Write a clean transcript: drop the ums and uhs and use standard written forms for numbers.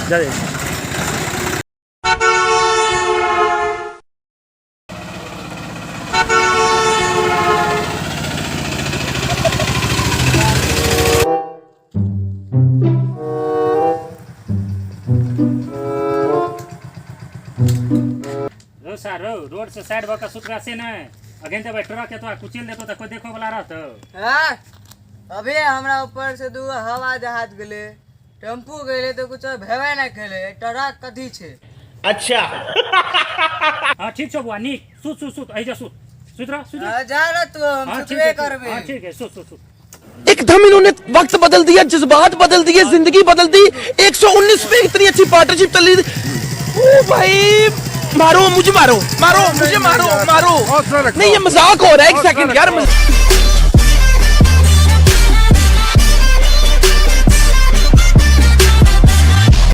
जा जाइ छी। रौ सार रौ, रोड से साइड भऽ कऽ सुतरा से नहि। अखन तऽ भाइ ट्रक एतो आ कुचलि देतौ तऽ कोइ देखो वाला रहतौ? हाँ, अभी हमरा ऊपर से दूगो हवा जहाज गेलै, टेम्पू गेलै, तऽ कुछो भेबे नहि केलै। ट्रक कथी छै? हाँ, ठीक छौ बुआ, नीक। सुत सुत सुत, एहि जा सुत, सुत रह, सुत रह। हाँ, जा रह तू, हम हाँ, ठीक सुतबे है, ठीक। करबै। हाँ, ठीक है, सुत सुत सुत। एकदम इन्होंने वक्त बदल दिया, जज्बात बदल दिए, जिंदगी बदल दी। 119 पे इतनी अच्छी पार्टनरशिप चल रही थी। ओ भाई, मारो मुझे, मारो मारो मुझे, मारो मारो। नहीं, ये मजाक हो रहा है। एक सेकंड यार।